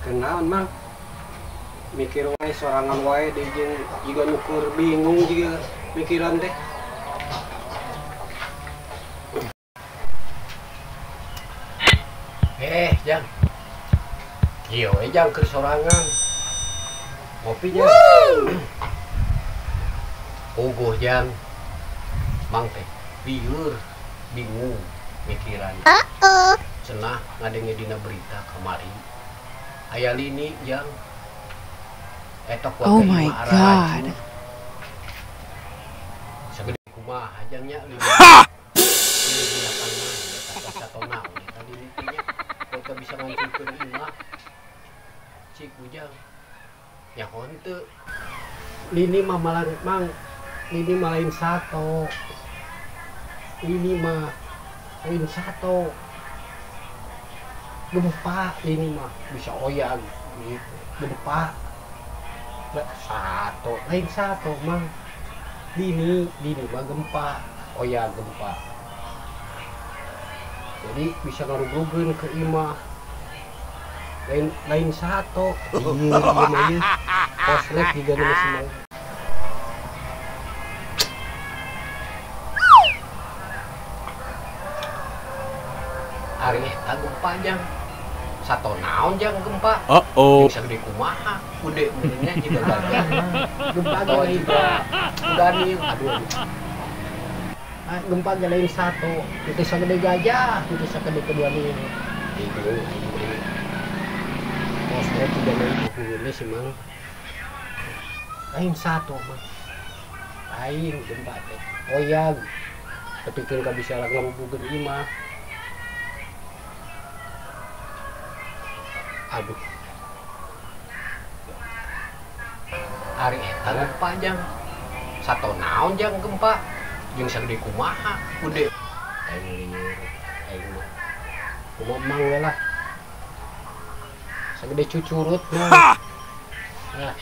Kenaon Mang? Mikir wae sorangan wae di jeung jiga nu keur bingung jiga mikiran teh. Jang. Kieu we jang keur sorangan. Ngopi jang. Puguh jang. Mang teh lieur bingung mikiran. Cenah ngadenge dina berita kamari. Aya lini jang. Eta kuat. Oh my god. Sagede kumaha jang nya lini. Lini tanah eta satona eta lini teh nya. Eta bisa ngancurkeun imah. Cik ujang. Ya henteu. Lini mah malah mang lini mah lain sato. Lini mah lain sato. Gempa lini mah bisa oyag gitu. Gempa. Sato lain sato mang. Lini lini mah gempa, oyag gempa. Jadi bisa ngarugrugeun ke imah. Lain lain sato. Ieu mah ieu. Koslek juga nu masih mau. Ari eta gempa jang. Sato naon jang gempa? Uh-oh. Bisa gede kumaha? Ude meureunnya jiga gajah. Gempa ge lain Daniel, aduh. Ah, gempa ge lain sato. Teu sagede gajah, teu sagede kedua nih. Bingung aing mah. Koslek juga lain puguhna si Mang. Lain sato mah. Lain gempa teh. Oyag. Tepikeun ka bisa ngarubugeun imah. Aduh. Ari eta gempa jang. Sato naon jang gempa? Jeung sagede kumaha? Ude. Aing lieur aing mah. Kumaha mang we lah. Sagede cucurut mah. Nah.